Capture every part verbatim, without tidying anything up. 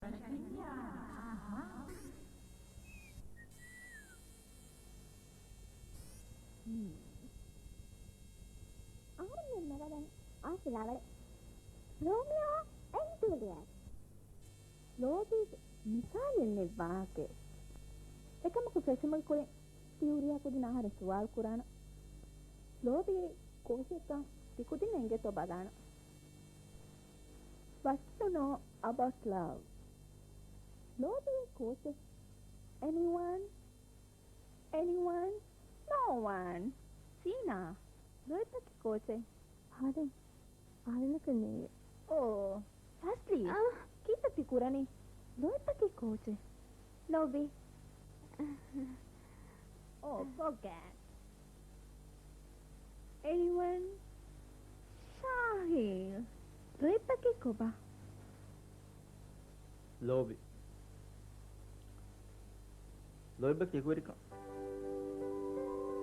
އަހަރެން މި މަރަވަން އާސި ލަވަޅެއް. ރޯމިއޯ އެންޑް ޖޫލިއަޓް. ލޯބީގެ މިސާލެއް ނެތް ވާހަކައެއް. އެކަމަކު ފެށުމުގެ ކުރިން ތި ހުރިހާ ކުދިންނަށް އަހަރެން ސުވާލު ކުރާނަން. ލޯބީ އެއީ ކޯޗެއްކަން ތި ކުދިންނަށް އެނގޭތޯ ބަލާނަން. What do you know about love? ލޯބީ ކޯޗެއް؟ Anyone? Anyone? No one. ސީނާ، ލޯތްބަކީ ކޯޗެއް؟ އަހަރެން، އަހަރެންނަކަށް ނޭނގެ. އޯ، ފަސްލީ. އާ. ކީއްތަ ތި ކުރަނީ؟ ލޯތްބަކީ ކޯޗެއް؟ ލޯބީ. އޯ، ފޮގެޓް. އެނިވަން؟ ޝާހިލް، ލޯތްބަކީ ކޮބާ؟ ލޯބި. ލޯތްބަކީ އެކުވެރިކަން.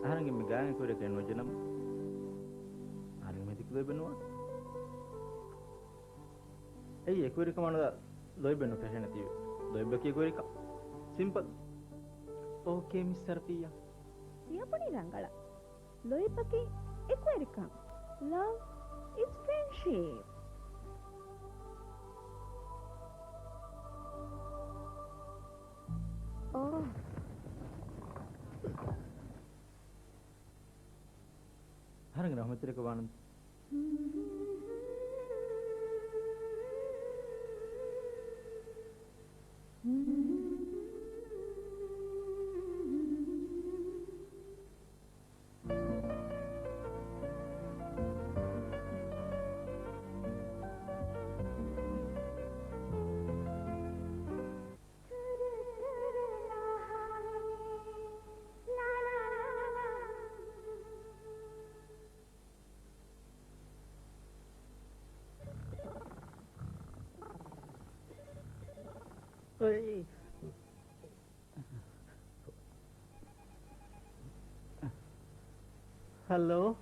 އަހަރެންގެ މި ގާތް އެކުވެރިއެއް ނުޖެނަމު، އަހަރެން މެދު ލޯތްބެއް ނުވާނެ. އެއީ އެކުވެރިކަމާ ނުދާ ލޯތްބެއް ނުފެށޭނެތީވެ. ލޯތްބަކީ އެކުވެރިކަން. ސިމްޕަލް. އޯކޭ މިސް ސަރަފިއްޔާ. ތިޔަބުނީ ރަނގަޅަށް. ލޯތްބަކީ އެކުވެރިކަން. Love is friendship. އޯ. އަހަރެންގެ ރަހުމަތްތެރިކަން ވާނަން. ހަލޯ.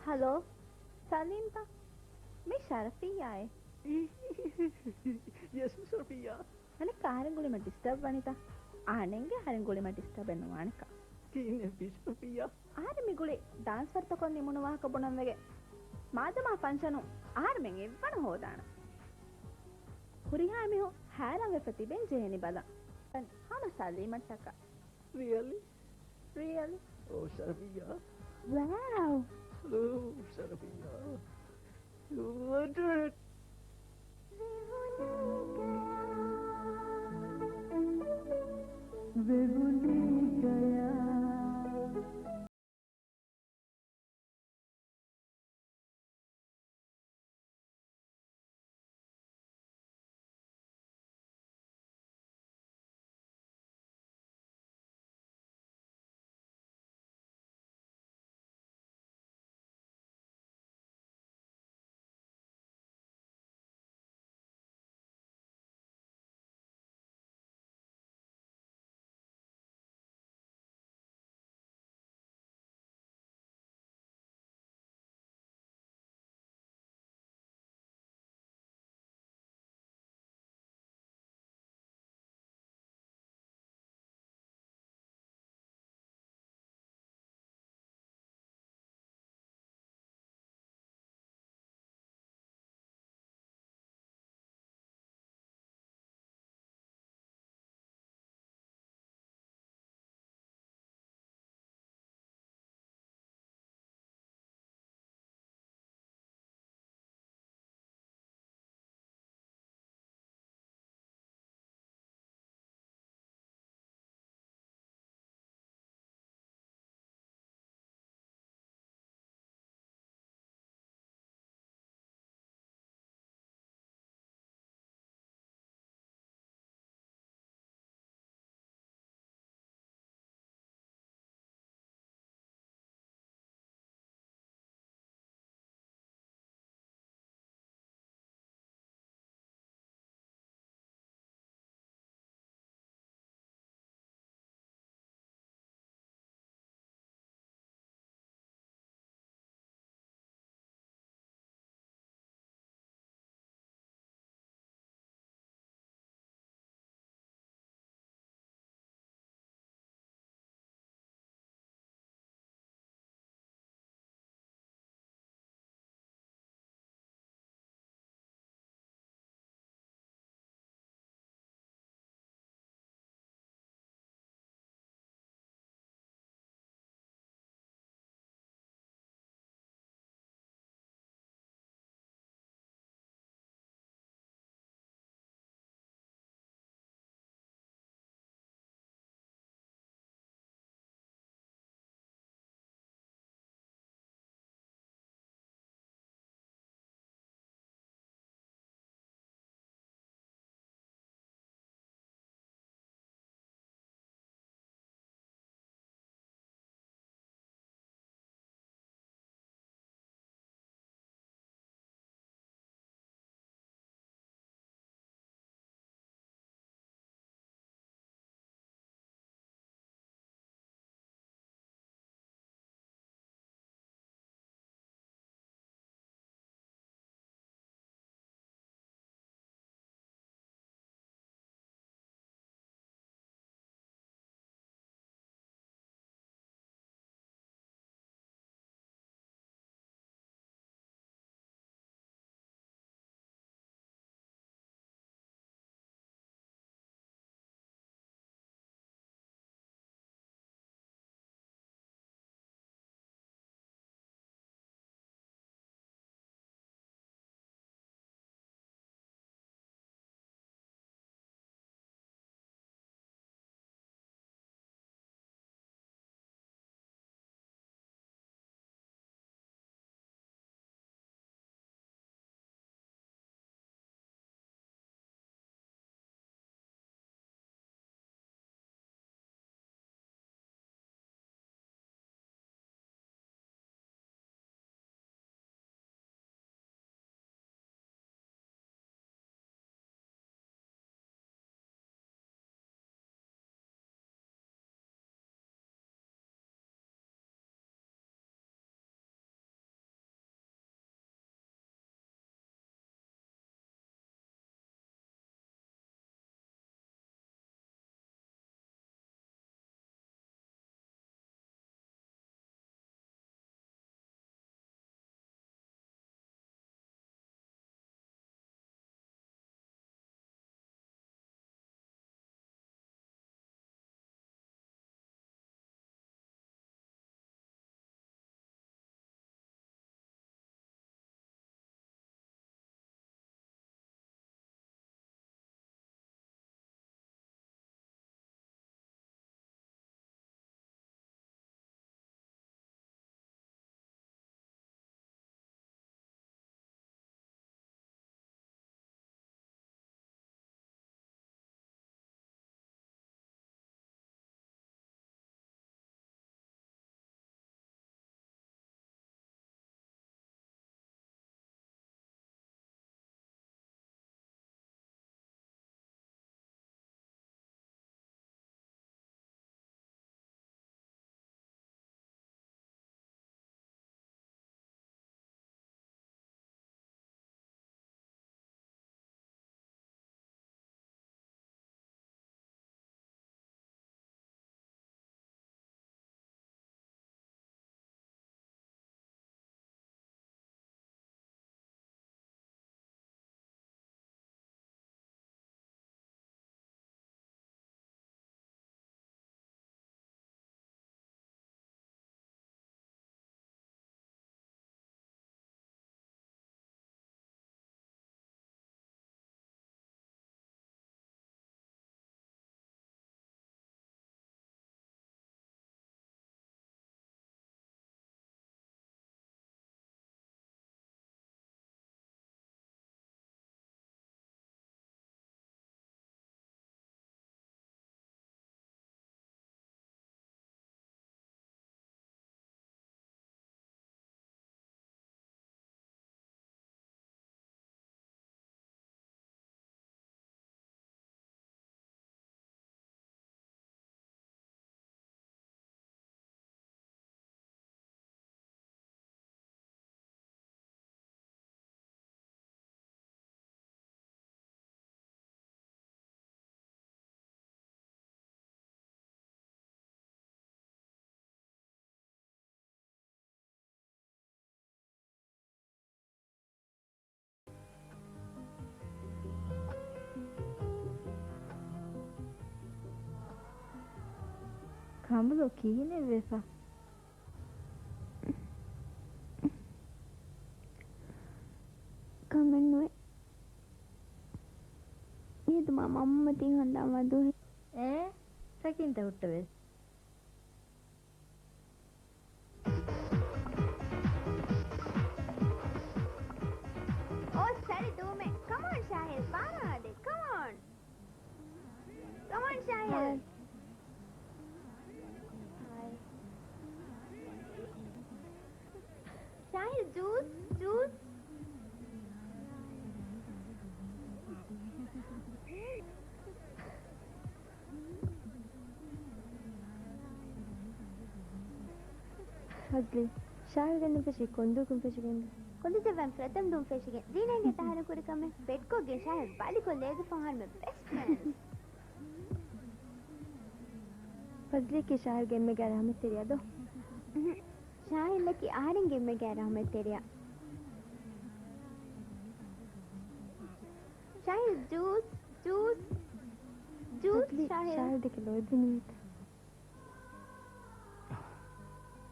ހަލޯ. ސަލީމްތަ؟ މީ ޝަރަފިއްޔާއޭ. ޔެސް، ޝަރަފިއްޔާ. އަނެއްކާ އަހަރެން ގުޅީމަ ޑިސްޓަބް ވަނީތަ؟ އާނެންގެ އަހަރެން ގުޅީމަ ޑިސްޓަބެއް ނުވާނެކަން. ކިހިނެއް ބިޝަފިއްޔާ؟ އަހަރެން މި ގުޅީ ޑާންސަރުތަކުން ނިމުނު ވާހަކަ ބުނަން ވެގެން. މާދަމާ ފަންޝަނު އަހަރެމެން އެއްވަނަ ހޯދާނަން. ހުރިހާ މީހުން ހައިރާންވެފަ ތިބެން ޖެހެނީ ބަލަން. ހަމަ ސަލީމަށްޓަކާ. ރިއަލީ؟ ރިއަލީ؟ އޯ، ޝަރަފިއްޔާ. ވާވް. އޯ، ޝަރަފިއްޔާ. ޔޫ ލަވްޑް އިޓް. ވެވުނީ ގަޔާ. އަނބުލޯ ކިހިނެއް ވެފަ؟ ކަމެއްނުވޭ. މިއަދު މަ-، މަންމަ ތި ހަނދާން ވަދޫ. އޭ، ސަކީންތަ ހުއްޓަވެސް. އޯ، ސަރި ދޫމެ. ކަމޯން ޝާހިލް، ބާރާ އާދެ. ކަމޯން. ކަމޯން ޝާހިލް. ހާއް. ޝާހިލް، ޖޫސް، ޖޫސް. ފަޒްލީ، ޝާހިލް ގެންދުން ފެށީ ކޮންދޫކުން ފެށިގެން. ކޮންދޫ ޖައްވަން ފުރަތަމަ ދުން ފެށިގެން. ޒީނާގެ ތަހަރު ކުރި ކަމެއް ފެޓްކޮށްގެން ޝާހިލް ބަލިކޮށް ލޭގެފަ ހަންމެ ބެސްޓް ފްރެންޑްސް. ފަޒްލީކީ ޝާހިލްގެ އެންމެގާ ރަހްމަތްތެރިޔާ ދޯ؟ އުހު. ޝާހިލްއަކީ އަހަރެންގެ އެންމެގާ ރަހްމަތްތެރިޔާ. ޝާހިލް ޖޫސް، ޖޫސް، ޖޫސް، ފަޒްލީ، ޝާހިލް. ޝާހިލް ދެކެ ލޯތް ދިނީތަ؟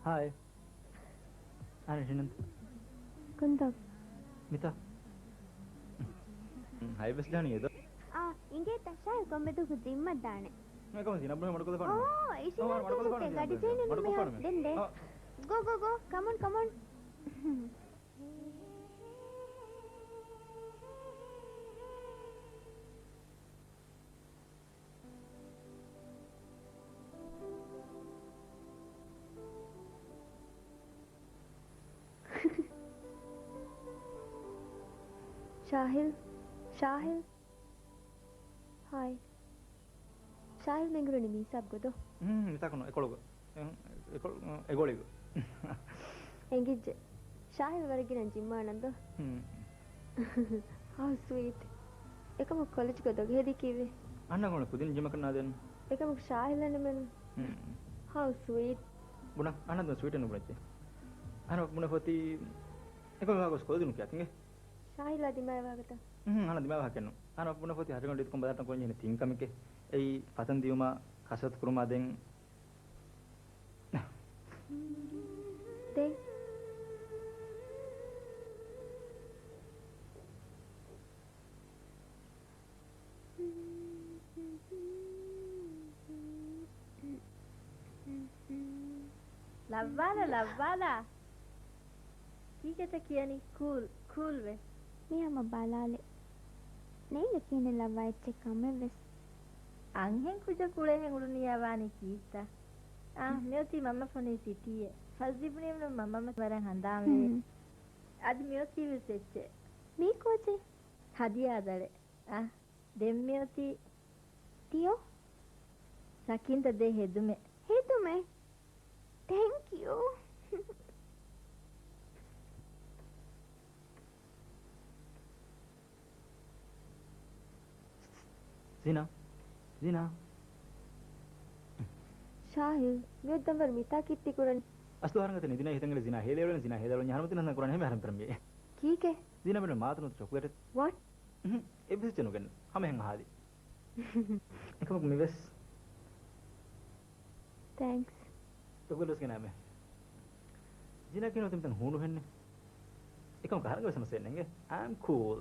ހާއި. އަނެއް ހިނަން. ކޮންތާ؟ މިތާ. ހައި ވެސް ޖާނީ އެދޯ. އާ، އިނގޭތަ ޝާހިލް ކޮންމެ ދުވަހަކު ޖިމްއަށް ދާނެ. އެކަމަށް ޒީނަބް މަޑުކޮށްލަފާނަމަ. އޯ، އިޝީ ހާ، ހާ، މަޑުކޮށްލަފާނަމަ. ގަޑި ޖެހެނީ މަޑުކޮށްލަފާނަމަ. ދެން ދޭ. އާ. ގޯ، ގޯ، ގޯ. ކަމޮން، ކަމޮން. ޝާހިލް، ޝާހިލް. ހާއި. ޝާހިލް މި އެނގުރުނީ މީސާބް ގޮދޯ؟ ހުން، މިތާކު ނޫން، އެކޮޅުގަ. އެ، އެކޮ-، އެގޮޅިގަ. އެނގިއްޖެ. ޝާހިލް ވަރަށް ގިނަ ޖިމް އަންނަން ދޯ؟ ހުން. How sweet. އެކަމަކު ކޮލެޖްގަ ދޮގެ ހެދީ ކީއްވެ؟ އަންނަ ގޮނޑު ކުދިން ޖިމަކަށް ނާދޭން. އެކަމަކު ޝާހިލް އަންނަމެނު. ހުން. How sweet. ބުނަ، އަންނަ ދުން ސްވީޓެއް ނުބުނެއްޖެ. އަންނަ ބުނެ ފޮތީ، އެކަމަކު ވާގޮސް ކޮލެޖު ނުކިޔާ ތިނގެ. ޝާހިލާ ދިމާވި ވާގޮތަށް. ހުން، އަންނަ ދިމާވި ވާހަކައެއްނު. އަންނަ ބުނެ ފޮތީ ހަރިގަނޑު އިތުކޮން ބަލާޓަން ކޮން ޖެހެނީ ތިން ކަމެކޭ. އެއީ ފަތަން ދިޔުމާ، ކަސްރަތު ކުރުމާ ދެން ދެން. ލައްވާލަ، ލައްވާލަ. ކީކޭތަ ކިޔަނީ؟ ކޫލް، ކޫލް ވެ. މި ހަމަ ބަލާލެ. ނެތް ކިޔަނީ ލައްވާ އެއްޗެއް ކަމެއް ވެސް. އަންހެން ކުއްޖަކު އުޅޭހެން އުޅުނިއްޔާ ވާނީ ކީއްތަ؟ އާ، މިއޮތީ މަންމަ ފޮނި ސިޓީއެއް. ފަޒްލީ ބުނީމުން މަންމަ ވަރަށް ހަނދާންވޭ. ހުން. އަދި މިއޮތީ ވެސް އެއްޗެއް. މީ ކޯޗެއް؟ ހަދިޔާ ދަޅެއް. އާ، ދެން މިއޮތީ. ތިޔޯ؟ ސަކީންތަ ދޭ ހެދުމެއް. ހެދުމެއް؟ ތޭންކް ޔޫ. ޒީނާ، ޒީނާ. ޝާހިލް، މިއޮއްދަން ވަރު މިތާ ކިއްތި ކުރަން. އަސްލު އަހަރެން ގަތެ ނިދިނާ ހިތަނގަޅި ޒީނާ ހޭލެވެން ޒީނާ ހޭލެވެން ހަރަމަތިން ހަނދާން ކުރާނެ ހަމަ ހަރަމް ކަރަން މިއޭ. ކީކޭ؟ ޒީނާ ބެނު މާތަނު ޗޮކްލެޓެއް. ވަޓް؟ އުހު، އެއްވެސް ނުގެން. ހަމަ ހެން އަހާލި. އެކަމަކު މިވެސް. ތޭންކްސް. ޗޮކްލެޓް ވެސް ގެނައިމެ. ޒީނާ ކިހިނެއް ތިމިތަން ހޫނު ހެންނެ. އެކަމަކު ކަހަލަ ވެސް ހަމަ ސޭން ނެނގެ. I'm cool.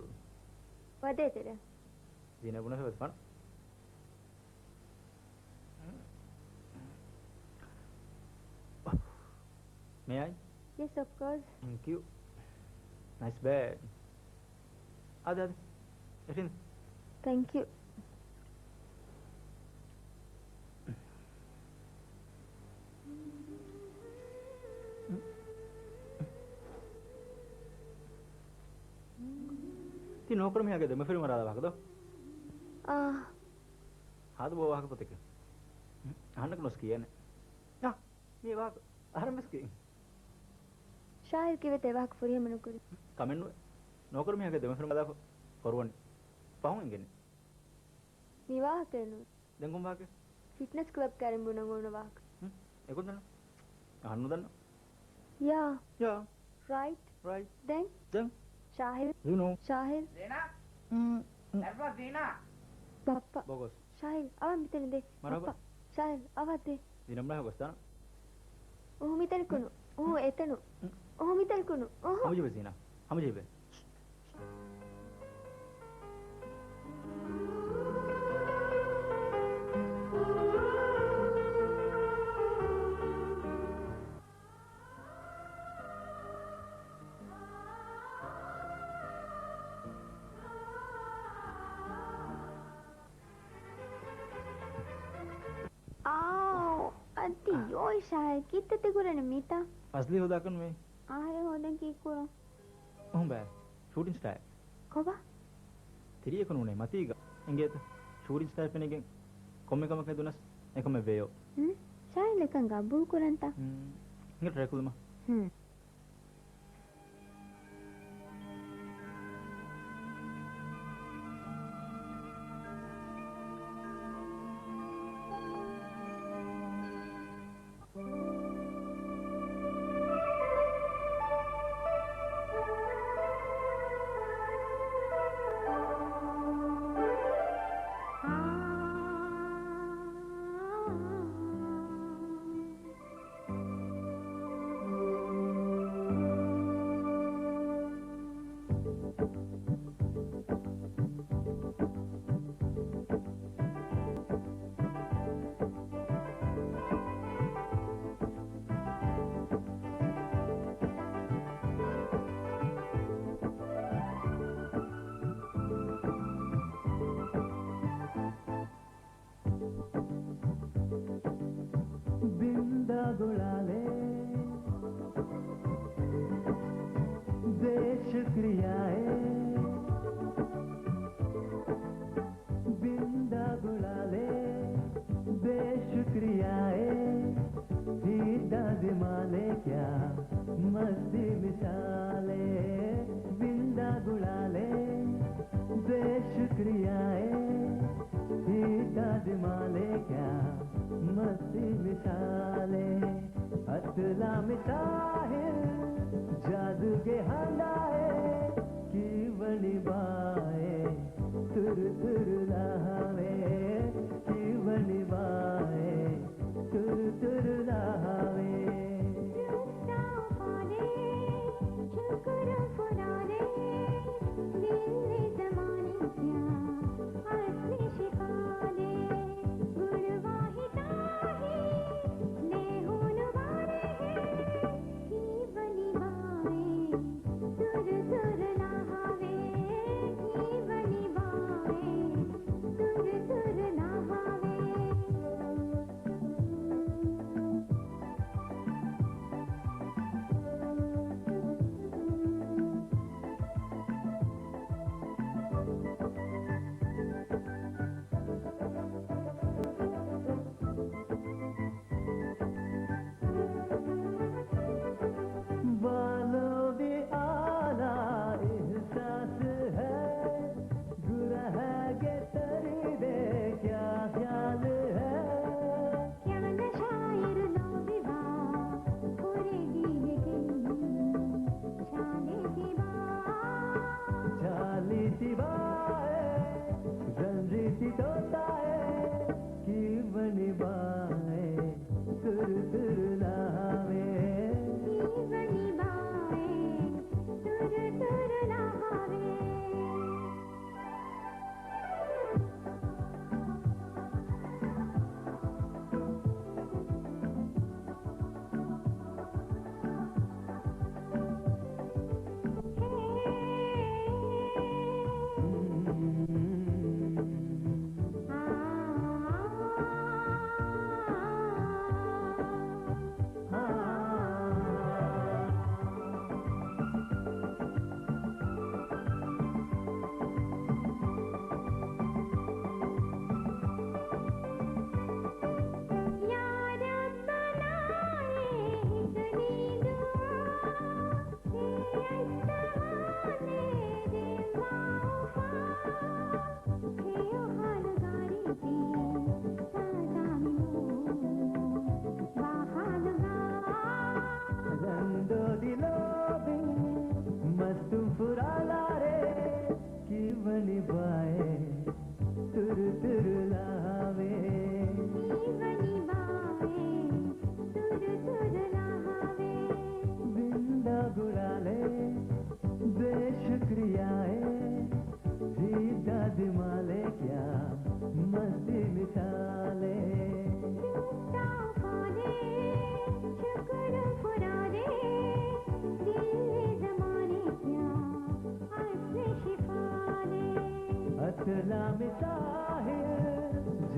ވަދޭތެރެ. ޒީނާ ބުނެފަ ވެސް ފަން. May I? Yes, of course. Thank you. Nice bag. އާދެ، އާދެ. އެޓިން. Thank you. ތި ނޯކުރަމީހާގެ ދެމަފިރި މަރާލާ ވާހަކަ ދޯ؟ އާ. ހާދަ ބޯ ވާހަކަ ފޮތެކެ. އަހަންނަކު ނުސް ކިޔޭނެ. އާ، މީ ވާހަކަ. އަހަރެން ވެސް ކިޔެން. ޝާހިލް ކީއްވެތަ އެ ވާހަކަ ފުރިހަމަ ނުކުރީ؟ ކަމެއްނުވޭ. ނޯކުރަމީހާގެ ދެމަފިރި މަރާލާ ފޮ-، ފޮރުވަނީ. ފަހުން އެނގެނީ. މި ވާހަކައެއް ނޫން. ދެން ކޮން ވާހަކައެއް؟ ފިޓްނަސް ކްލަބް ކައިރިން ބުނަން އޮންނަ ވާހަކަ. ހުން؟ އެކޮން ދަންނަ؟ އަހަން ނުދަންނަ؟ ޔާ. ޔާ. ރައިޓް. ރައިޓް. ދެން؟ ދެން؟ ޝާހިލް. ޔޫ ނޯ. ޝާހިލް. ޒީނާ؟ މް، މް. އަރްވާ ޒީނާ. ބައްޕަ. ބޮގޮސް. ޝާހިލް، އަވާ މިތަނަށް ދޭ. މަރުހަބާ. ބައްޕަ. ޝާހިލް، އަވާ ދޭ. ޒީނަ މުޅާ ގޮސްދާނަ. އުހު މިތަނަކުނު. އުހު އެތަނު. އުހު މިތަނަކުނު. އުހު. ހަމަޖެހިބަ ޒީނަ. ހަމަޖެހިބަ. އާއް، އަދި އާ. ޔޯ އިޝާ، ކިތައް ތި ކުރަނީ މިތާ؟ ފަސްލީ ހޯދާކަން މީ. އާހަރެން ހޯދަން ކީއްކުރަން؟ އުހު ބައި، ޝޫޓިން ސްޓާރ. ކޮބާ؟ ތިރީއަކުން ނޫނޭ މަތީގަ. އިނގޭތަ؟ ޝޫޓިން ސްޓާރ ފެނިގެން ކޮންމެ ކަމަކަށް ދުނަސް އެކަމެއް ވެޔޯ. ހުން؟ ޝާހިލް އެކަން ގަބޫލު ކުރަންތަ؟ ހުން. އިނގޭ ޓްރައި ކޮށްލުމަށް. ހުން. ބިންދާ ގުޅާލޭ، ދޭ ޝުކްރިޔާއޭ. ބިންދާ ގުޅާލޭ، ދޭ ޝުކްރިޔާއޭ. ހިތްދާ ދިމާލޭ ކިޔާ މަސްތީ މިސާލޭ. ބިންދާ ގުޅާލޭ، ދޭ ޝުކްރިޔާއޭ. ހިތްދާ ދިމާލޭ ކިޔާ މަސްތީ މިސާލޭ. އަތުލާ މި ސާހިލް ޖާދޫގެ ހަނދާއޭ. ކީއްވަނީ ބާއޭ ތުރުތުރު ލަހާވޭ. ކީއްވަނީ ބާއޭ ތުރުތުރު ލަހާވޭ. ރުއްސާފާނޭ ޝުކުރު ފުރާނޭ. ދިއްލި ޒަމާނެއް ކިޔާ އަސްލި ޝިފާނޭ. ގުޅުވާ ހިތާހި ނޭހުނު ވާނޭހޭ. ކީއްވަނީ ބާއޭ ތުރުތުރު ލަހާވޭ. ކީއްވަނީ ބާއޭ ތުރުތުރު ލަހާވޭ. بالو بھی اعلیٰ احساس ہے، گرہ کے تری دے کیا خیال ہے۔ کیا نہ شاعر لوگ با پورے دین کے شان تبا۔ ޝާލީ ތިބާއޭ، ރަންރީތި ތޯތާއޭ، ކީއްވަނީ ބާއޭ ތުރުތުރު ލަހާވޭ. ކީއްވަނީ ބާއޭ ތުރުތުރު ލަހާވޭ.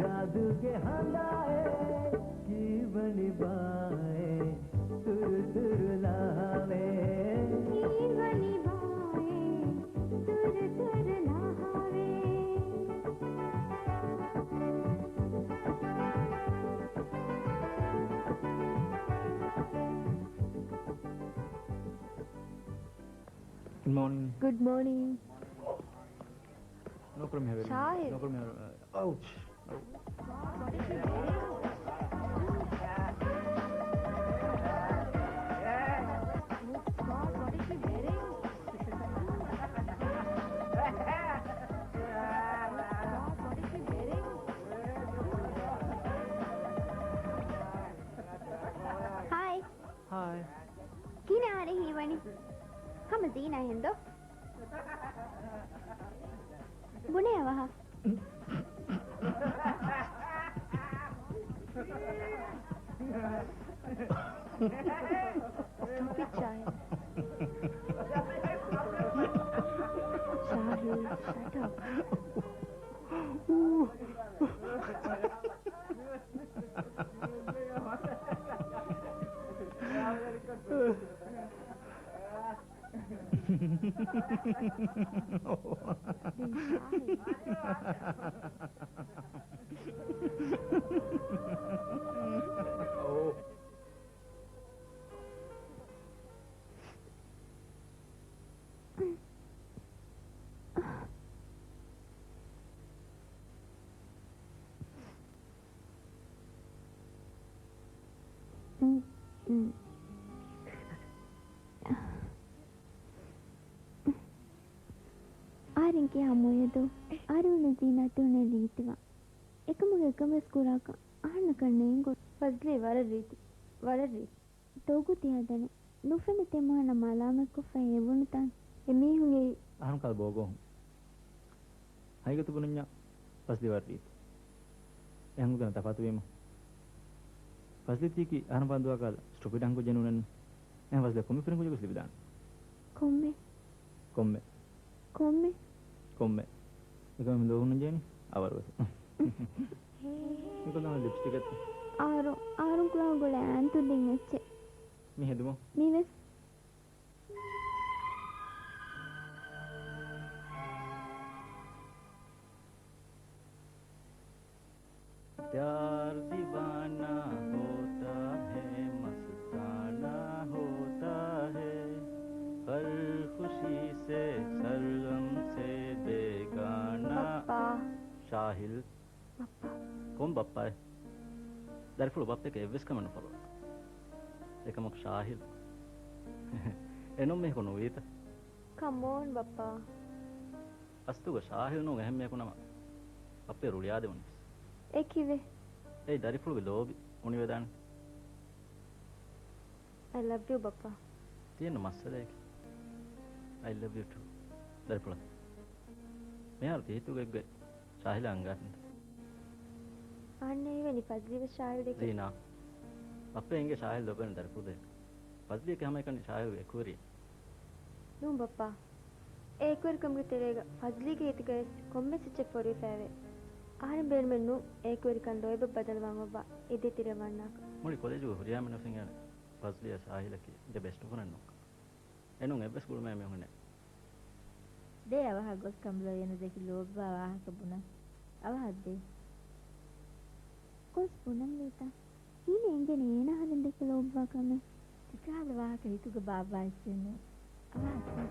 އަދުގެ ހަނދާއޭ ކީއްވަނި ބާއޭ ތުރުތުރު ލާވޭ. ކީއްވަނި ބާއޭ ތުރުތުރު ލާވޭ. Good morning. Good morning. ނުކުރު މިހާރު. ޝާހިދް. ނުކުރު މިހާރު. Ouch. ހާއި. ހާއި. ކިހިނެއް އަހަރެން ހީވަނީ؟ ހަމަ ޒީނާ ހެންދޯ؟ ބުނޭ އަވަހަށް. Stop it, ޝާހިދް. ޝާހިދް, shut up. އަހަރެން ކިހާ މޮޔަދޯ؟ އަހަރެން ޒީނާ ތިހުނެއް ރީތިވާ. އެކަމުގެ އެކަންވެސް ކުރާކަށް އަހަންނަކަށް ނޭނގުނު. ފަޒްލީ ވަރަށް ރީތި. ވަރަށް ރީތި. ދޮގު ތިހަ ދަނެ. ނުފެނި ތިމަހަނަށް މަލާމަތްކޮށްފަ ހެވުނުތާ. އެމީހުން އެއީ. އަހަރުން ކަލަ ބޯގޯހުން. ހަގީގަތު ބުނަންޏާ ފަޒްލީ ވަރަށް ރީތި. އެ ހަނގުގަނ ތަފާތުވީމަ. ފަޒްލީ ތީކީ އަހަރުން ބަންދުވާ ކަލަ ސްޓުޕިޑް ހަނގު ޖެނުނަން. އެހެން ފަޒްލީ ކޮންމެ ފިރިން ކުއްޖަކު ލިބިދާނެ. ކޮންމެ؟ ކޮންމެ. ކޮންމެ؟ ކޮންމެ. އެކަމެ މި ލޯހުން ޖޭނި އަވަރުވެތި. މިކޮން ލިޕްސްޓިކެއް؟ އާރު، އާރު ކްލާ ގުޅޭ އާންތު ދިން އެއްޗެއް. މި ހެދުމު. މިވެސް. پيار ديوانہ ہوتا ہے، مستانہ ہوتا ہے، ہر خوشی سے، ہر غم سے بيگانہ. ބައްޕާ. ޝާހިލް. ބައްޕާ. ކޮން ބައްޕާއެއް؟ ދަރިފުޅު ބައްޕައެކޭ އެއްވެސް ކަމެއް ނުފަޅުވާ. އެކަމަކު ޝާހިލް. އެނޫން މީހަކު ނުވީތަ؟ ކަމޯން ބައްޕާ. އަސްލުގަ ޝާހިލް ނޫން އެހެން މީހަކު ނަމަ، ބައްޕަ ރުޅިއާދެވުނީސް. އެ ކީއްވެ؟ އެއީ ދަރިފުޅުގެ ލޯބި އުނިވެދާނެ. I love you ބައްޕާ. ތިއެއްނު މައްސަލައެކޭ. I love you too. ދަރިފުޅާ. މިހާރު ތި ހިތުގަ އެއްގޮތް ޝާހިލާ އަންގާތަންތަ؟ އަހަންނަށް ހީވަނީ ފަޒްލީވެސް ޝާހިލް ދެކެ. ޒީނާ، ބައްޕަ އެނގޭ ޝާހިލް ލޯބިވަނީ ދަރިފުޅު ދެކެ. ފަޒްލީއަކީ ހަމައެކަނި ޝާހިލްގެ އެކުވެރިއެއް. ނޫން ބައްޕާ. އެ އެކުވެރިކަމުގެ ތެރޭގަ ފަޒްލީގެ ހިތުގައިވެސް ކޮންމެސް އެއްޗެއް ފޮރުވިފައެވެ. އަހަރެން ބޭނުމެއް ނޫން އެ އެކުވެރިކަން ލޯތްބަށް ބަދަލުވާން އޮއްވާ އެ ދޭތެރެއަށް ވަންނާކަށް. މުޅި ކޮލެޖުގެ ހުރިހާ މީހުން ފެންނަނީ ފަޒްލީއާ ޝާހިލަކީ ދެ ބެސްޓް ފްރެންޑް ނޫންކަން. އެނޫން އެއްވެސް ގުޅުމެއް މީހުން ނެތް. ދޭ އަވަހަށް ގޮސް ކަނބުލަ އޭނަ ދެކި ލޯބިވާ ވާހަކަ ބުނަން. އަވަހަށް ދޭ. ގޮސް ބުނަންވީތަ؟ ކިހިނެއް އެނގޭނެ އޭނަ އަހަރެން ދެކެ ލޯބިވާ ކަމެއް؟ ތިކަހަލަ ވާހަކަ ހިތުގަ ބާއްވާ އެއްޗެއް ނޫން. އަވަހަށް ދޭ.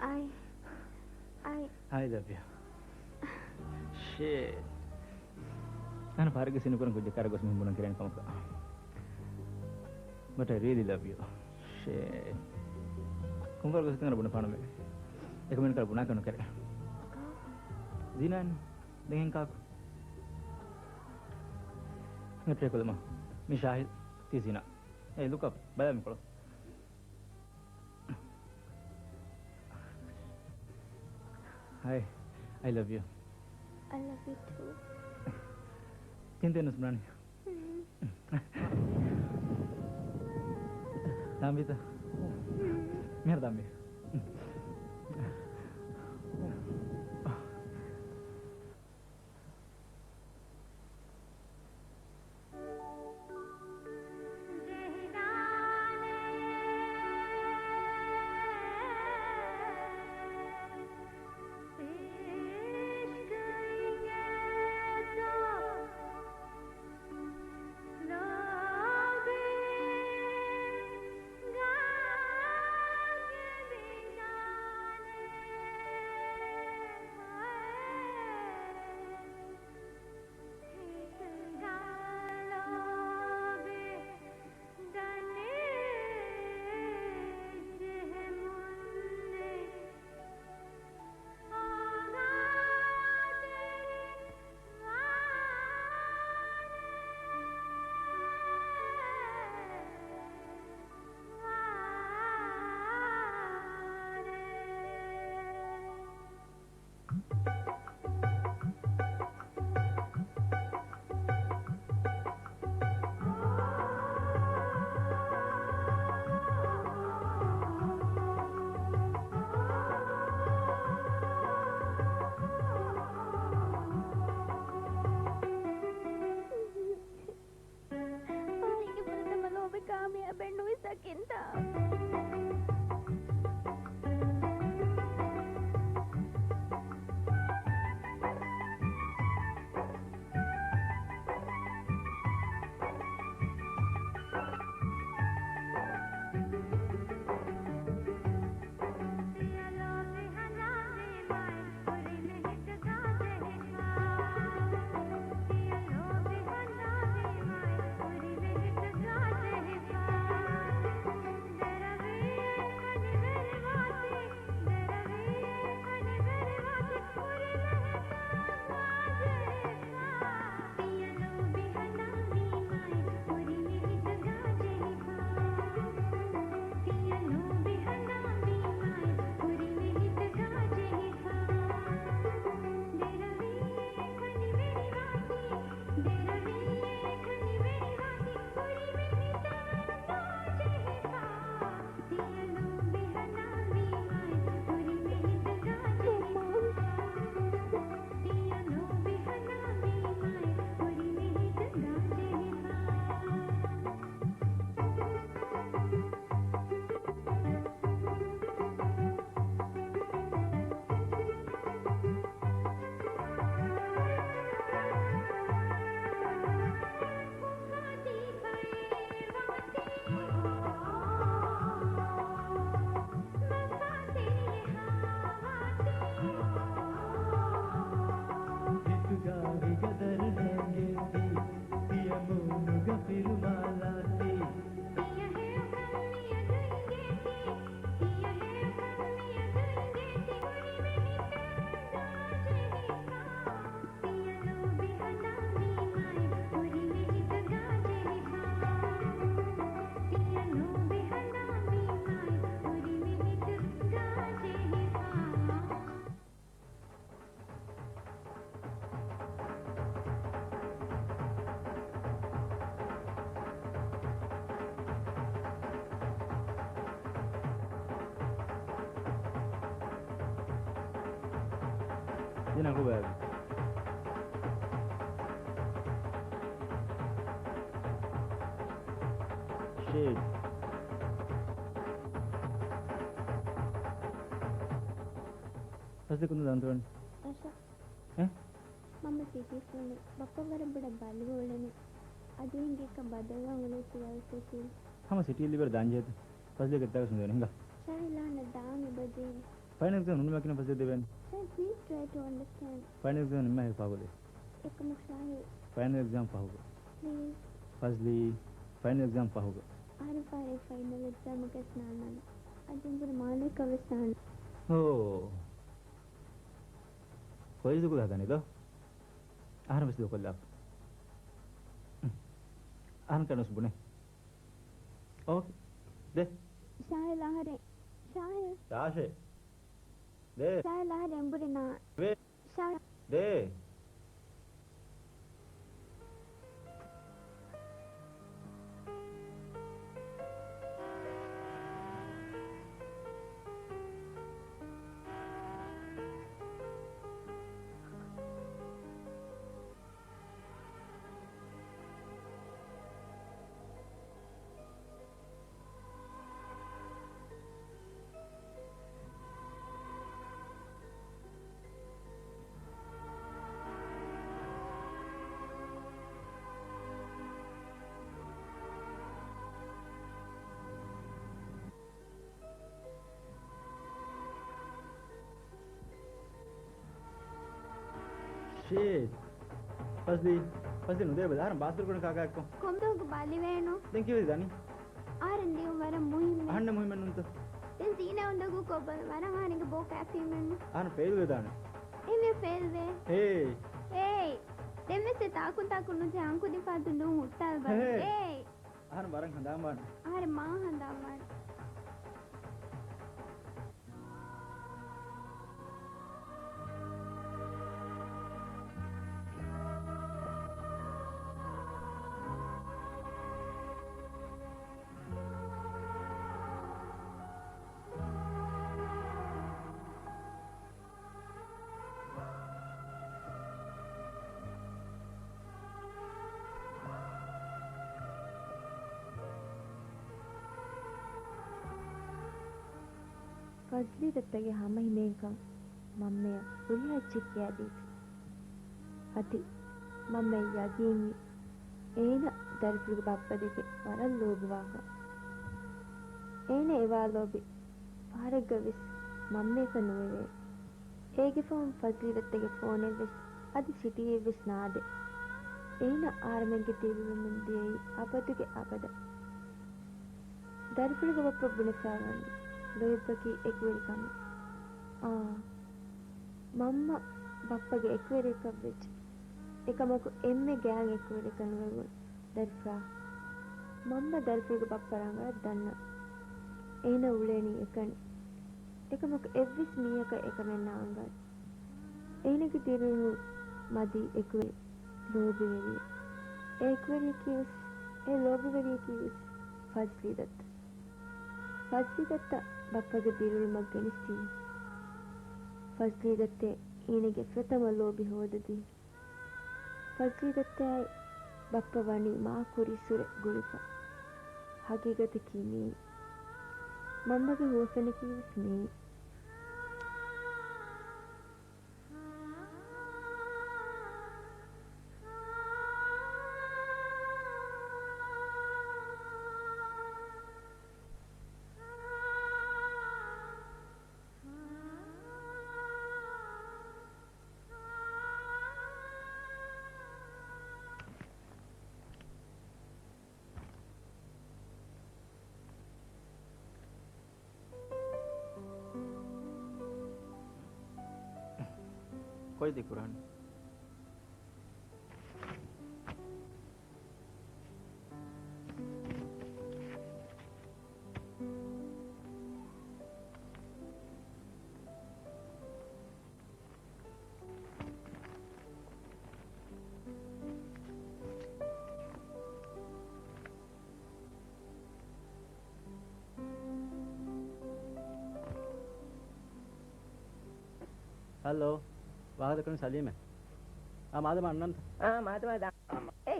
I, I I love you. Shit. އަހަންނަށް ފަހަރެއްގެ ސީނު ކުރަން ކުއްޖެއް ކައިރި ގޮސް މިހެން ބުނަން ކިރެން ކަމަކަށް. But I really love you. Shit. ކޮންކަހަލަ ގޮސް ތިން އަންނަ ބުނެފާނަމޭ. އެކަމެން ކަރ ބުނާކަށް ނުކެރޭ. ޒީނާ އިން. ދެން ކާކު. ނެޓްރޭ ކުލަމަ. މި ޝާހިލް. ތީ ޒީނާ. އޭ ލުކް އަޕް. ބަލާ މިކޮޅު. ހައި، I love you. I love you too. ތިން ތިން ނުސްބުނާނީ. ދާންވީތަ؟ މިހާރު ދާންވީ. އާއިގެ ފުރަތަމަ ލޯބި ކާމިޔާބެއް ނުވި ސަކިންތާ. ހިތުގަ ވިގަދަރު ނެނގެއްވި، ޕިޔަމޫނުގަ ފިރުމާލާތީ. ދިނަ ކުބައިގެ. ޝޭޑް. ފަސްލީ ކޮންތަން ދާން އަންތަރުވަނީ؟ އަށަ. އެ؟ މަންމަ ސިޓީ ފުޅުނު ބައްޕަ ވަރަށް ބޮޑަށް ބަލިވެ އުޅެނީ. އަދި އެނގި އެކަން ބަދަލުވާން އުޅޭ ތިޔަ ވެސް އެކީ. ހަމަ ސިޓީ ލިބިއިރު ދާން ޖެހޭތަ؟ ފަސްލީ ގެއްލިގަސް ނުދޭނެ ހިނގާ. ޝާހިލް އަހަންނަށް ދާން އެބަޖެހޭ. ފައިނަލް އެގްޒާމް ނުނިމާ ކިހިނެއް ފަސްލީ ދެވޭނެ؟ ޝާހިލް، please try to understand. ފައިނަލް އެގްޒާމް ނިންމާ ހިނގާ ފަސްލީ. އެކަމަކު ޝާހިލް. ފައިނަލް އެގްޒާމް ފަހުގަ. ޕްލީޒް. ފަސްލީ، ފައިނަލް އެގްޒާމް ފަހުގަ. އަހަރެން ފަހަރެއް ފައިނަލް އެގްޒާމް ގެސް ނާންނާނެ. އަދި އެނބުރި މާލޭކަށް ވެސް ނާންނާނެ. ހޯ. ކޮއި ދުކުލާ ދަނީ ދޯ؟ އަހަރެން ވެސް ދޫކޮށްލާފަ. އަހަރެން ކަން ވެސް ބުނޭ. އޯކޭ. ދޭ. ޝާހިލް އަހަރެން. ޝާހިލް. ޝާޝޭ. ދޭ. ޝާހިލް އަހަރެން އެނބުރި ނާ. ވޭ. ޝާ-. ދޭ. އޭ، ފަޒްލީ، ފަޒްލީ ނުދޭ ބަލަ. އަހަރެން ބާސްތުރު ކުރަން ކާކާ އެއްކޮށް. ކޮންމެ ދުވަހަކު ބަލިވޭނު. ދެން ކީއްވެ ދަނީ؟ އަހަރެން ލިޔުން ވަރަށް މުހިއްމު. އަހަންނަށް މުހިއްމެއް ނޫންތަ؟ ދެން ޒީނާ އުނދަގޫ ކޮށް ބަލަ. ވަރަށް އަހަރެންގެ ބޯ ކާފީމެއްނު. އަހަރެން ފެއިލް ވެދާނެ. އެހެންވީ ފެއިލް ވޭ. އޭ. އޭ. ދެންވެސް އެ ތާކުން ތާކުން ނުޖެހޭ އަންކުދިން ފައްދު ނޫން ހުއްޓާލަބަލަ. ހޭ. އޭ. އަހަރެން ވަރަށް ހަނދާންވާނެ. އަހަރެން މާ ހަނދާންވާނެ. ފަޒްލީ ދައްތަގެ ހަމަހިމޭންކަން މަންމަޔަށް ހުރިހާ އެއްޗެއް ކިޔާދީފި. އަދި މަންމައަށް ޔަގީންވި އޭނަ ދަރިފުޅުގެ ބައްޕަ ދެކެ ވަރަށް ލޯބިވާކަން. އޭނަ އެވާ ލޯބި ފަހަރެއްގަ ވެސް މަންމަޔަކަށް ނުވެވޭ. އޭގެ ފަހުން ފަޒްލީ ދައްތަގެ ފޯނެއް ވެސް އަދި ސިޓީއެއް ވެސް ނާދޭ. އޭނަ އަހަރެމެންގެ ދިރިއުޅުމުން ދިޔައީ އަބަދުގެ އަބަދަށް. ދަރިފުޅުގެ ބައްޕަ ބުނެފައިވަނީ ލޯތްބަކީ އެކުވެރިކަމެއް. އާ، މަންމަ ބައްޕަގެ އެކުވެރިޔަކަށް ވެއްޖެ. އެކަމަކު އެންމެ ގާތް އެކުވެރިޔަކަށް ނުވެވުނު ދަރިފުޅާ. މަންމަ ދަރިފުޅުގެ ބައްޕަ ރަނގަޅަށް ދަންނަ. އޭނަ އުޅޭނީ އެކަނި. އެކަމަކު އެއްވެސް މީހަކަށް އެކަމެއް ނާންގާނެ. އޭނަގެ ދިރިއުޅުމުން މަދީ އެކުވެރި ލޯބިވެރިއެއް. އެ އެކުވެރިޔަކީވެސް އެ ލޯބިވެރިޔަކީވެސް ފަޒްލީ ދައްތަ. ފަޒްލީ ދައްތަ ބައްޕަގެ ދިރިއުޅުމަށް ގެނެސްދިޔަ. ފަޒްލީ ދައްތަ އޭނަގެ ފްރަތަމަ ލޯބި ހޯދަދީ. ފަޒްލީ ދައްތައާއި ބައްޕަ ވަނީ މާ ކުރީއްސުރެ ގުޅިފަ. ހަގީގަތަކީ މިއީ. މަންމަގެ ހުވަފެނަކީވެސް މިއީ. ކޮއި ދި ކުރާނީ؟ ހަލޯ. ވާހަކަދައްކަނީ ސަލީމެއް. އާ، މާދަމާ އަންނަންތަ؟ އާ، މާދަމާ ދާ. އޭ،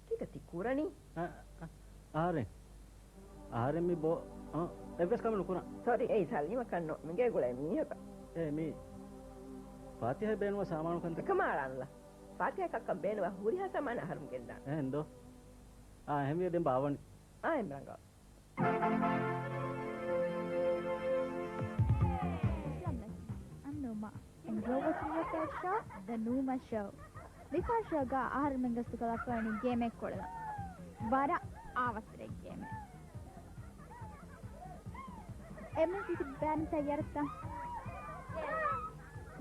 ކީކަ ތި ކުރަނީ؟ އަ، އަ، އަހަރެން. އަހަރެން މި ބޯ، އަ، އެއްވެސް ކަމެއް ނުކުރަން. ސޮރީ، އޭ ސަލީމަކަށް ނޯ، މިގޭ ގުޅޭ މީހަކަށް. އޭ މީ ފާތިހަ ބޭނުންވާ ސާމާނު ކަންތައް. އެކަމާ އަޅާންލާ. ފާތިހަ ކައްކަން ބޭނުންވާ ހުރިހާ ސާމާނު އަހަރުން ގެންދާނެ. އެހެން ދޯ؟ އާ، އެހެންވިޔަ ދެން ބާވަނީ. އާ، އެމް ރަނގަޅު. އަންނޫމާ. And you're watching your favorite show, The Numa Show. މިފަހަރު ޝޯގަ އަހަރުމެން ގަސްތުކޮށްލާފައިވަނީ ގޭމެއް ކުޅެލަން. ވަރަށް އާވަސްވެރި ގޭމެއް. އެމްއެސް ތި ބޭނުން ތައްޔާރަށްތަ؟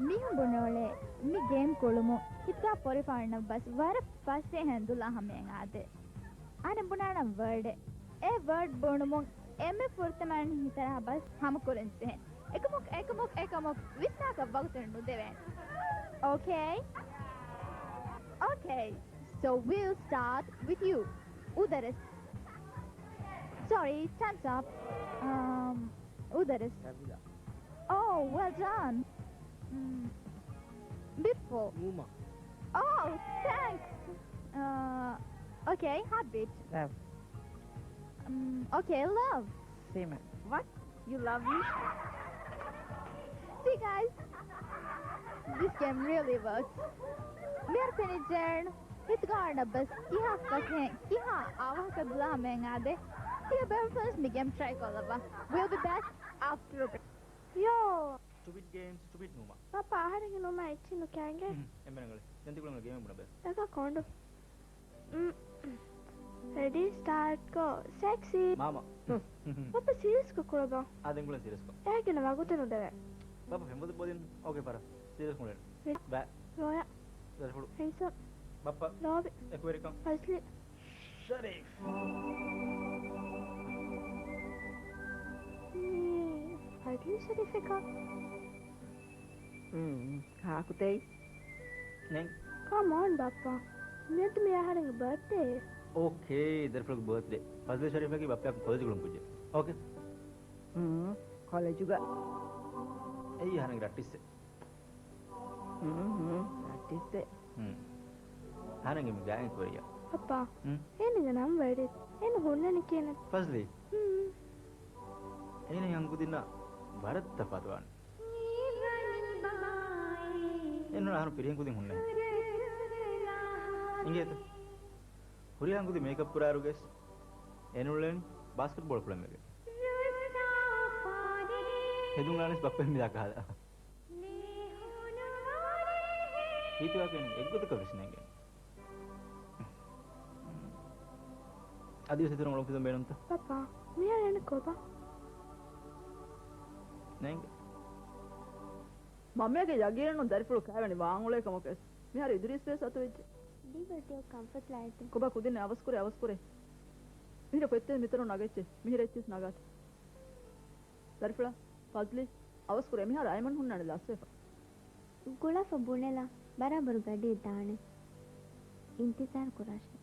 މީހުން ބުނެއުޅޭ މި ގޭމް ކުޅުމުން ހިތުގަ ފޯރިފައިވާ ބަސް ވަރަށް ފަސޭހައިން ދުލާ ހަމަޔަށް އާދޭ. އަހަރެން ބުނާނަން ވަރޑެއް. އެ ވަރޑް ބުނުމުން އެންމެ ފުރަތަމަ ހިތަށް އާ ބަސް ހަމަކުރަން ޖެހޭ. އެކަމަކު، އެކަމަކު، އެކަމަކު ވިސްނާކަށް ވަގުތެއް ނުދެވޭނެ. Okay? Okay. So we'll start with you. އުދަރެސް. Sorry, time's up. Um, އުދަރެސް. ކަބިލާ. Oh, well done. Mm, beautiful. ނޫމާ. Oh, thanks. Uh, okay, heartbeat. Love. Um, okay, love. ސީމެންޓް. What? You love me? See, guys, this game really works. މިހާރު ފެނިއްޖެއްނު. ހިތުގަ އަންނަ ބަސް ކިހާ ފަސޭހައިން ކިހާ އާވަހަކަށް ދުލާ ހަމަޔަށް އާދޭ. ތިޔަ ބޭފުޅުން މި ގޭމް ޓްރައި ކޮށްލައްވާ. We'll be back after a break. Yo! ސްޓުޕިޑް ގޭމް، ސްޓުޕިޑް ނޫމާ. ބާޕަ، އަހަރެންގެ ނޫމާ އެއްޗެއް ނުކާނގެ. ހުން، އެންމެ ރަނގަޅު. ދެން ތިކުޅަނގަޅު ގޭމެއް ބުނަބަލަ. އެކަ ކޮނޑު. ރެޑީ، ސްޓާޓް ކޯ. ސެކްސީ. މާމަ. ބާޕަ ސީރިއަސްކޮށް ކުޅަބާ. އާ، ދެން ކުޅެން ސީރިއަސްކޮށް. އެހެން ވަގުތެއް ނުދެވޭ. ބާޕަ ފެން ބޮލި ބޯލިން. އޯކޭ ފަރަ. ސީރިއަސް ކުޅެން. ވެ-، ބައި. ރޯޔާ. ދަރިފުޅު. ހެންސަމް. ބައްޕަ. ރޯބި. އެކުވެރިކަން. ފަޒްލީ. ޝަރީފް. މީ ފަޒްލީ ޝަރީފެކަ؟ ކާކުތެއް؟ ނެން. ކަމް އޯން ބައްޕަ. މިއަދު މި އަހަރެންގެ ބަރްތްޑޭ. އޯކޭ، ދަރިފުޅުގެ ބަރްތްޑޭ. ފަޒްލީ ޝަރީފަކީ ބައްޕައަކު ކޮލެޖު ކުޅުން ކުއްޖެއް. އޯކޭ. ކޮލެޖުގަ. އެއީ އަހަރެންގެ ރައްޓިއްސެއް. ހުން، ހުން، ރައްޓިއްސެއް. ހުން. އަހަރެންގެ މި ގާތް ކުރިޔާ. ބައްޕަ. ހުން. އޭނަގެ ނަންބަރެއް. އޭނަ ހުންނަނީ ކިހިނެއް؟ ފަޒްލީ. ހުން. އޭނަ އަނގުދިންނަށް ވަރަށް ތަފާތުވާނެ. އެންނުން އަހަރު ފިރިހެން ކުދިން ހުންނެ. އިނގޭތަ؟ ހުރިހާ ކުދި މޭކަޕް ކުރާއިރުގަސް އޭނަ އުޅެނީ ބާސްކެޓްބޯޅަ ކުޅެންވެގެން. ހެދުން އާނެސް ބައްޕަ މިދާ ކަހަލަ. ހީތުވާކެން އެއްގޮތަކަށް ވެސް ނޭނގެން. އަދިވެސް އިތުރަށް އުޅުން ފިލުން ބޭނުންތަ؟ ބައްޕާ، މިހާރު އޭނަ ކޮބާ؟ ނޭނގެ. މަންމަގެ ޔަގީނެއްނު ދަރިފުޅު ކައިވެނި ވާން އުޅޭ ކަމަކަސް. މިހާރު އިދުރީސް ވެސް އަތުވެއްޖެ. ލީބަރްޓީ އޮފް ކަމްފަޓް ލައިޓް. ކޮބާ ކުދިންނެއް އަވަސްކުރޭ، އަވަސްކުރޭ. މިހިރަ ފޮތްތޭ މިތަނުން ނަގައްޗޭ. މިހިރަ އެއްޗިސް ނަގާތި. ދަރިފުޅާ، ފަޒްލީ، އަވަސްކުރޭ. މިހާރު އައިމަން ހުންނާނެ ލަސްވެފަ. ގުޅާފަ ބުނެލާ، ބަރާބަރު ގަޑިއެއް ދާނެ. އިންތިޒާރު ކުރާށޭ.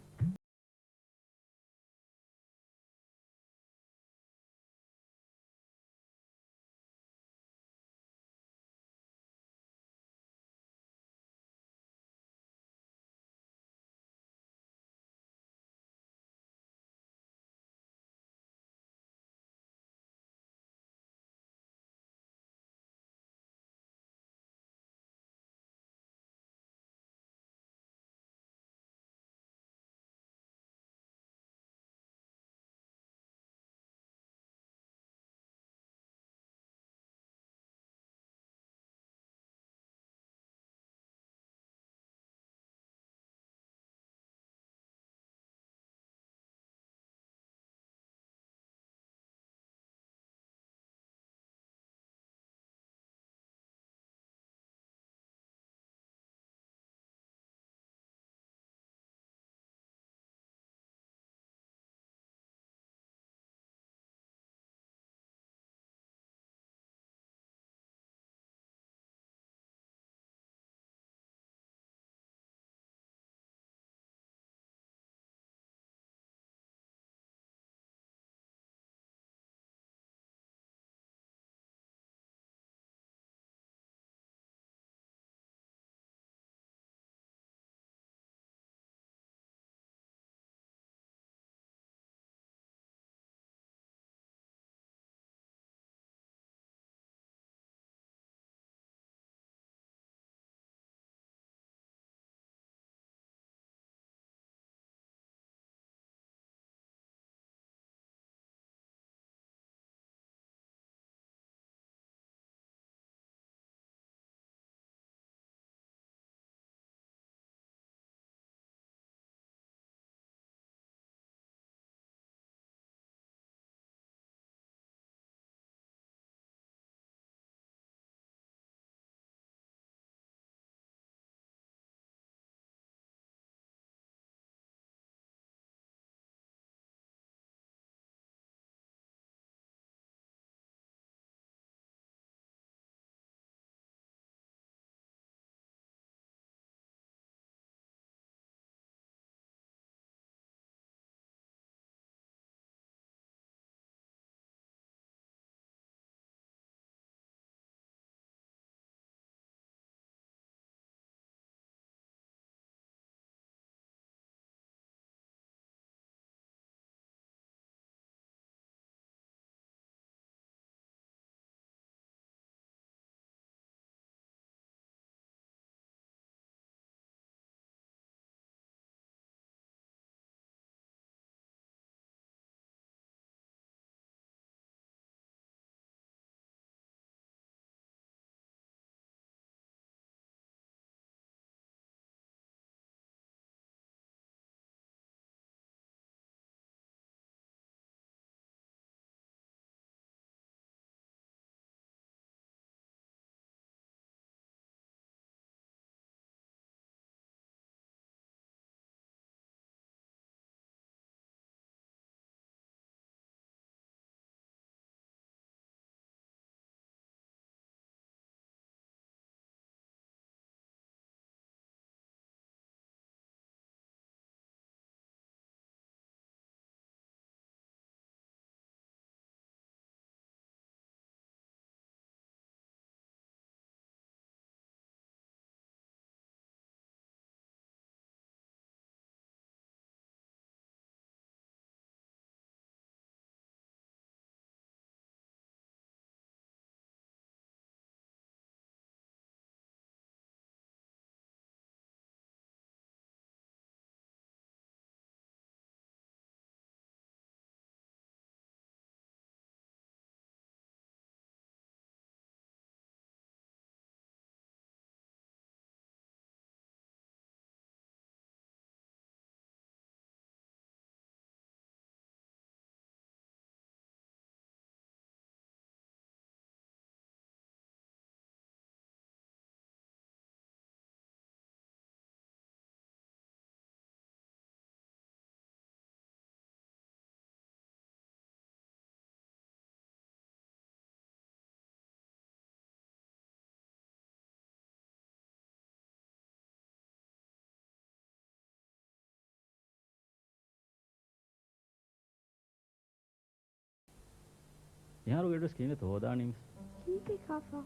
މިހާރު އެޑްރެސް ކިހިނެއްތަ ހޯދާނީ މިސް؟ ކީކޭ ކާފާ؟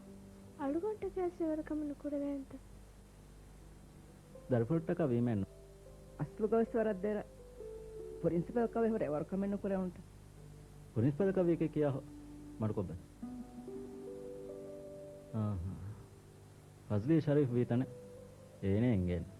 އަޅުގަނޑު ޓަކައި ވެސް ވަރަށް ކަމެއް ނުކުރެވޭނެތަ؟ ދަރިފުޅަށްޓަކާ ވީމެއްނު. އަސްލުގަވެސް ވަރަށް ދެރަ. ޕްރިންސިޕަލްކަވެ ހުރެ ވަރު ކަމެއް ނުކުރެވުނުތަ؟ ޕްރިންސިޕަލްކަވެ ކިޔާ މަޑުކޮށްބަ. އާހާ. ފަޒްލީ ޝަރީފް ވީ ތަނެއް އޭނެ އެނގޭނެ.